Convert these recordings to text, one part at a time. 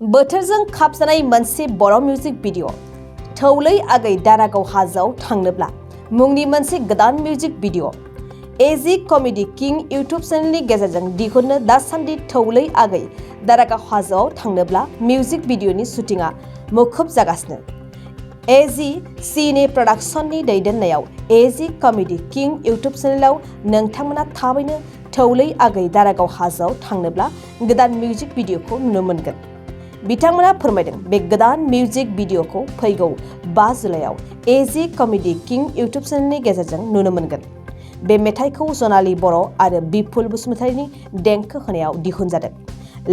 बोथोरजों खाबजानाय मोनसे बर' music video थौलै आगै दारागाव हाजोआव थांनोब्ला मुंनि मोनसे गोदान मिउजिक भिडिअ एजि कमेडि किं इउट्युब चेनेलनि गेजेरजों दिहुननो दासान्दि थौलै आगै दारागाव हाजोआव थांनोब्ला मिउजिक भिडिअनि शुटिंआ मुखुब जागासिनो। एजि सिने प्रडाक्शननि दैदेननायाव एजि कमेडि किं इउट्युब चेनेलाव नोंथांमोना थाबैनो थौलै आगै दारागाव हाजोआव थांनोब्ला गोदान मिउजिक भिडिअखौ नुनो मोनगोन। बिथांमोना फोरमायदों बे गोदान मिउजिक भिडिअखौ फैगौ 5 जुलाइआव एजि कमेडि किं इउट्युब चेनेलनि गेजेरजों नुनो मोनगोन। बे मेथाइखौ जनाली बर' आरो बिपुल बसुमतारीनि देंखो होनायाव दिहुनजादों।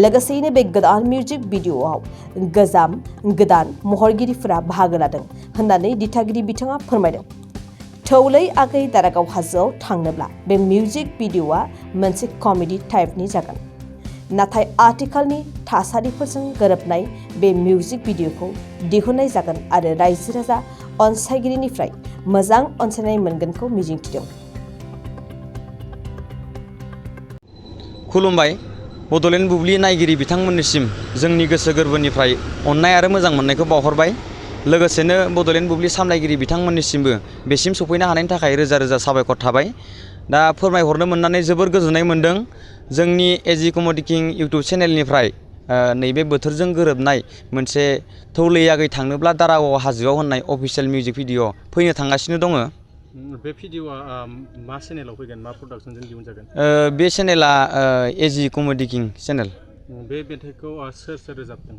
लोगोसेयैनो बे गोदान मिउजिक भिडिअआव गोदान महरगिरिफोरा बाहागो लादों होननानै दिथागिरि बिथाङा फोरमायदों। थौलै आगै दारागाव हाजोआव थांनोब्ला बे मिउजिक भिडिअआ मोनसे कमेडि टाइपनि जागोन। नाथाय आथिखालनि थासारिफोरजों गोरोबनाय बे मिउजिक भिडिअखौ दिहुननाय जागोन आरो रायजो राजा अनसायगिरिनिफ्राय मोजां अनसायनाय मोनगोनखौ मिजिंथिदों। खुलुमबाय। बड'लेण्ड बुब्लि नायगिरि बिथांमोननिसिम जोंनि गोसो गोरबोनिफ्राय अननाय आरो मोजां मोननायखौ बावहरबाय। लोगोसेनो बड'लेण्ड बुब्लि सामलायगिरि बिथांमोननिसिमबो बेसिम सफैनो हानायनि थाखाय रोजा रोजा साबायखर थाबाय। दा फोरमायहरनो मोननानै जोबोर गोजोननाय मोन्दों। जोंनि एजि कमेडि किं इउट्युब चेनेलनिफ्राय नैबे बोथोरजों गोरोबनाय मोनसे थौलै आगै थांनोब्ला दारागाव हाजोआव होननाय अफिसियेल मिउजिक भिडिअ फैनो थांगासिनो दङ। बे भिडिअआ मा चेनेलाव फैगोन, मा प्रडाक्शनजों दिहुनजागोन? बे चेनेला एजि कमेडि किं चेनेल। बे मेथाइखौ सोर रोजाबदों?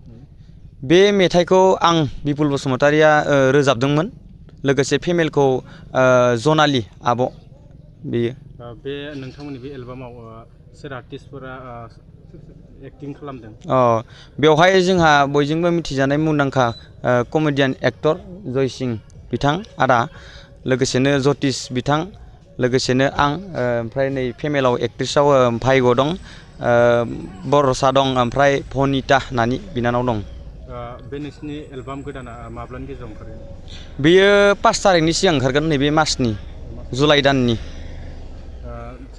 बे मेथाइखौ आं बिपुल बसुमतारीया रोजाबदोंमोन। लोगोसे फेमेलखौ जनाली आब' बेयो। बे नोंथांमोननि बे एलबामाव सोर आर्टिस्टफोरा एक्टिं खालामदों? बेवहाय जोंहा बयजोंबो मिथिजानाय मुंदांखा कमेडियान एक्टर जयसिं बिथां आदा, लोगोसेनो जतिस बिथां, लोगोसेनो आं, ओमफ्राय नै फेमेलाव एक्ट्रिसआव भाइग' दं, बरसा दं, ओमफ्राय भनिता नानि बिनानाव दं। बे नोंसिनि एलबाम गोदाना माब्लानि गेजेराव ओंखारगोन? बेयो 5 तारिखनि सिगां ओंखारगोन, नैबे मासनि जुलाइ दाननि।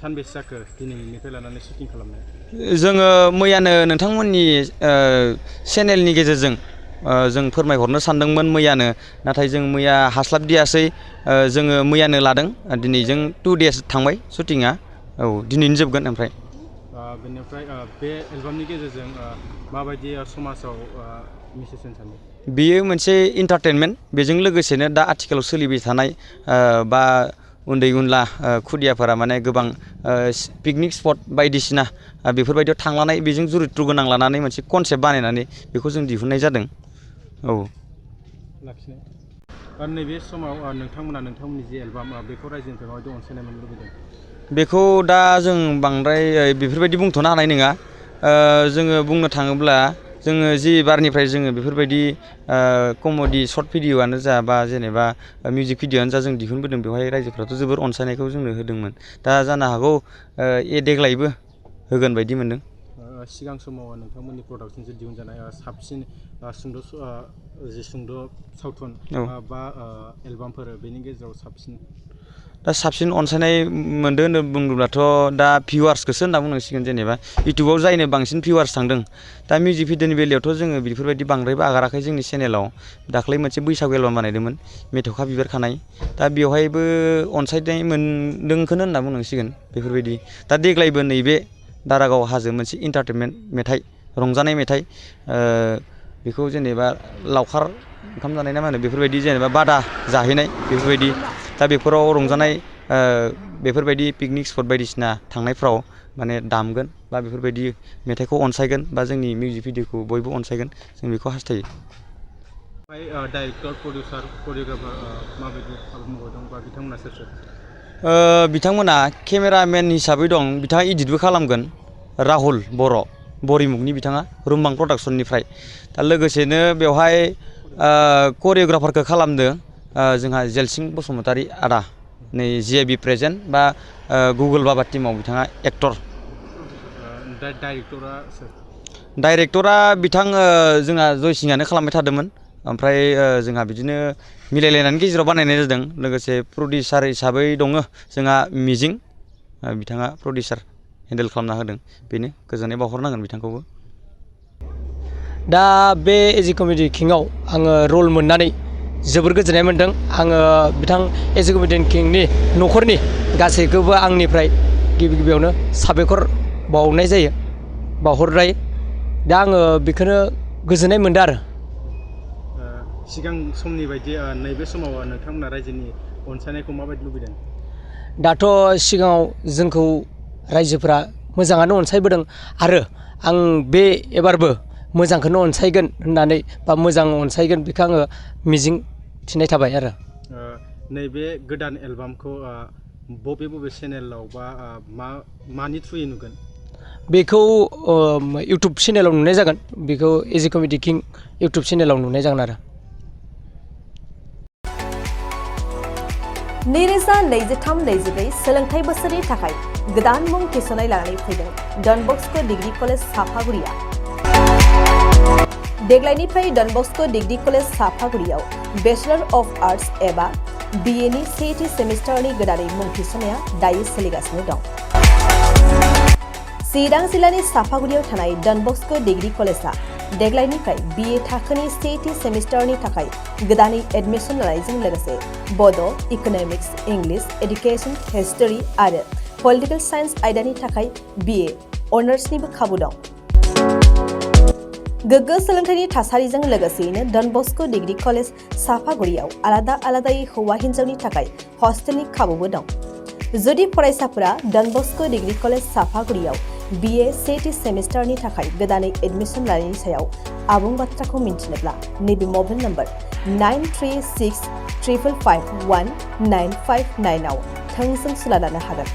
सानबेसे जाखो दिनैनिफ्राय लानानै शुटिं खालामनाय? जोङो मैयानो नोंथांमोननि चेनेलनि गेजेरजों जों फोरमायहरनो सानदोंमोन मैयानो, नाथाय जों मैया हास्लाबदियासै। जोङो मैयानो लादों। दिनै जों 2 days थांबाय शुटिंआ। औ, दिनैनो जोबगोन। ओमफ्राय बेनिफ्राय बे एलबामनि गेजेरजों माबायदि समाजाव मेसेज होनो सानो? बेयो मोनसे इन्टारटेनमेन्ट। बेजों लोगोसेनो दा आथिखालाव सोलिबाय थानाय बा उन्दै उनला खुदियाफोरा माने गोबां पिकनिक स्पट बायदिसिना बेफोरबायदियाव थांलानाय, बेजों जुरित्र गोनां लानानै मोनसे कनसेप्ट बानायनानै बेखौ जों दिहुननाय जादों। औ। नैबे समाव नोंथांमोना नोंथांमोननि जे एलबाम बेखौ रायजोनिफ्राय माबायदि अनसायनाय मोननो लुबैदों? बेखौ दा जों बांद्राय बेफोरबायदि बुंथ'नो हानाय नङा। जोङो बुंनो थाङोब्ला जोङो जि बारनिफ्राय जोङो बेफोरबायदि कमेडि सर्ट भिडिअ'आनो जा बा जेनेबा मिउजिक भिडिअ'आनो जा जों दिहुनबोदों, बेवहाय रायजोफ्राथ' जोबोर अनसायनायखौ जोंनो होदोंमोन। दा जानो हागौ देग्लायबो होगोन बायदि मोनदों। सिगां समाव नोंथांमोननि प्रडाक्शनजों दिहुनजानाय साबसिन सुंद' सावथुन बा एलबामफोर, बेनि गेजेराव साबसिन? दा साबसिन अनसायनाय मोनदों होनना बुङोब्लाथ' दा भिउवार्सखौसो होनना बुंनांसिगोन। जेनेबा इउटुबाव जायनो बांसिन भिउवार्स थांदों। दा मिउजिक भिडिअ'नि बेलायावथ' जोङो बेफोरबायदि बांद्रायबो आगाराखै जोंनि चेनेलाव। दाख्लै मोनसे बैसागु एलबाम बानायदोंमोन, मेथ'खा बिबार खानाय। दा बेवहायबो अनसायनाय मोनदोंखौनो होनना बुंनांसिगोन बेफोरबायदि। दा देग्लायबो नैबे दारागाव हाजो मोनसे इन्टारटेनमेन्ट मेथाइ, रंजानाय मेथाइ, बेखौ जेनेबा लावखार ओंखाम जानाय ना मा होनो, बेफोरबायदि जेनेबा बादा जाहैनाय बेफोरबायदि। दा बेफोराव रंजानाय, बेफोरबायदि पिकनिक स्पट बायदिसिना थांनायफ्राव माने दामगोन बा बेफोरबायदि मेथाइखौ अनसायगोन बा जोंनि मिउजिक भिडिअ'खौ बयबो अनसायगोन, जों बेखौ हास्थायो। डाइरेक्टर, प्रडिउसार, करिय'ग्राफार माबायदि हाबा मावदों बा बिथांमोना सोर सोर? बिथांमोना केमेरामेन हिसाबै दं, बिथाङा इडिटबो खालामगोन, राहुल बर', बरिमुगनि बिथाङा, रुमबां प्रडाक्शननिफ्राय। दा लोगोसेनो बेवहाय करिय'ग्राफारखौ खालामदों जोंहा जेलसिं बसुमतारी आदा, नै JIB प्रेजेन्ट बा गुगोल बाबा टीमाव बिथाङा एक्टर। डाइरेक्टरा सोर? डाइरेक्टरा बिथां जोंहा जयसिंहानो खालामबाय थादोंमोन ओमफ्राय जोंहा बिदिनो मिलायलायनानै गेजेराव बानायनाय जादों लोगोसे प्रडिउसार हिसाबै दङ जोंहा मिजिं बिथाङा प्रडिउसार हेन्डेल खालामना होदों बेनो गोजोननाय बावहरनांगोन बिथांखौबो। दा बे एजि कमेडि किंआव आङो रल मोननानै जोबोर गोजोननाय मोन्दों। आङो बिथां एजि कमेडि किंनि न'खरनि गासैखौबो आंनिफ्राय गिबियावनो साबायखर बावनाय जायो बावहरनाय। दा आङो बेखौनो गोजोननाय मोन्दों आरो। सिगां समनि बायदि नैबे समाव नोंथांमोना रायजोनि अनसायनायखौ माबायदि लुबैदों? दाथ' सिगाङाव जोंखौ रायजोफोरा मोजाङानो अनसायबोदों आरो आं बे एबारबो मोजांखौनो अनसायगोन होननानै बा मोजां अनसायगोन बेखौ आङो मिजिं थिनाय थाबाय आरो। नैबे गोदान एलबामखौ बबे बबे चेनेलाव बा मानि थ्रुयै नुगोन? बेखौ इउटुब चेनेलाव नुनाय जागोन। बेखौ एजि कमेडि किं इउटुब चेनेलाव नुनाय जागोन आरो। 2023-24 सोलोंथाइ बोसोरनि थाखाय गोदान मुं थिसननाय लानानै फैदों डन बस्क' डिग्री कलेज साफागुरिया। देग्लायनिफ्राय डन बस्क' डिग्री कलेज साफागुरियाव बेचलर अफ आर्ट्स एबा BA नि सेथि सेमिस्टारनि गोदानै मुं थिसननाया दायो सोलिगासिनो दं। चिरां जिल्लानि साफागुरियाव थानाय डन बस्क' डिग्री कलेजआ देग्लायनिफ्राय BA थाखोनि सेथि सेमिस्टारनि थाखाय गोदानै एडमिसन लानायजों लोगोसे बड', इक'नमिक्स, इंलिश, एडुकेशन, हिस्टरी आरो पलिटिकल साइन्स आयदानि थाखाय BA अनार्सनिबो खाबु दं। गोग्गो सोलोंथाइनि थासारिजों लोगोसेयैनो डन बस्क' डिग्री कलेज साफागुरियाव आलादा आलादायै हौवा हिन्जावनि थाखाय हस्टेलनि खाबुबो दं। जुदि फरायसाफोरा डन बस्क' डिग्री कलेज साफागुरियाव BA सेथि सेमिस्टारनि थाखाय गोदानै एडमिसन लानायनि सायाव आबुं बाथ्राखौ मिन्थिनोब्ला नैबे मबाइल नम्बर 9365551959 आव थोंजों सुला लानो हागोन।